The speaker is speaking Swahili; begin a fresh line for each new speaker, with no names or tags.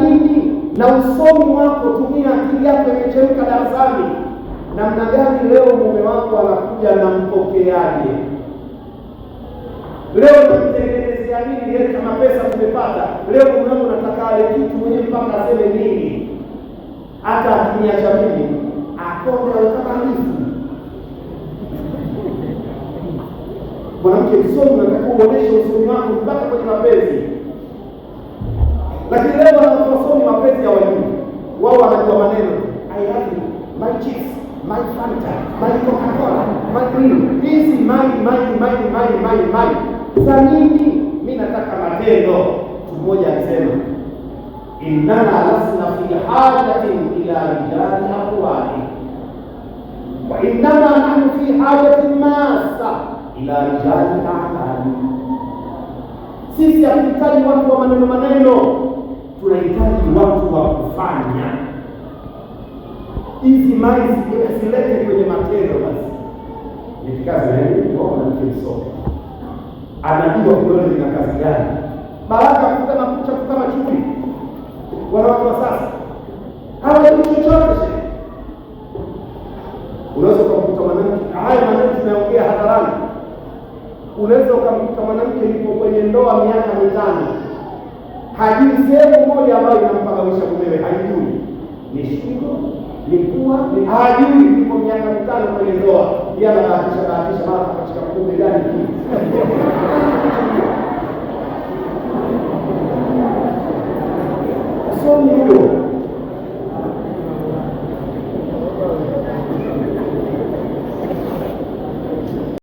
nini? Na usomi wako, tumia akili yako imechemka darasani. Namna gani leo mume wako anakuja na mpokeaje? Leo namtengenezea nini? Yeye kama pesa tumepata leo, mume wangu nataka ale kitu mwenyewe mpaka aseme nini? Hata akiniacha mimi akonde awe kama lifu. Mwanamke msomi unataka uoneshe usomi wako mpaka kwenye mapenzi. Lakini leo wanawake wasomi mapenzi hawajui. Wao wanajua maneno. I love you, my chips, my Fanta, my Coca-Cola, my green. Hizi my my my my my my. Za nini? Mimi nataka matendo. Mtu mmoja alisema, innana lasna fi hajatin ila rijali aqwali wa innama nahnu fi hajatin massa ila rijali a'mali. Sisi hatuhitaji watu wa maneno maneno, tunahitaji watu wa kufanya. Hizi mali zilete kwenye matendo. Basi nikikazi na yeye kwa mwanamke msomi anajua vidole vina kazi gani. Baraka kuta makucha kuta machui. Wanawake wa sasa hawajui chochote. Unaweza ukamkuta mwanamke, haya maneno tunaongea hadharani, unaweza ukamkuta mwanamke yupo kwenye ndoa miaka 5, hajui sehemu moja ambayo inampagawisha mumewe, haijui ni shingo, ni pua, ni hajui. Yupo miaka 5 kwenye ndoa, yeye anabahatisha bahatisha, mara katika kumbe gani hii. Somi huyo.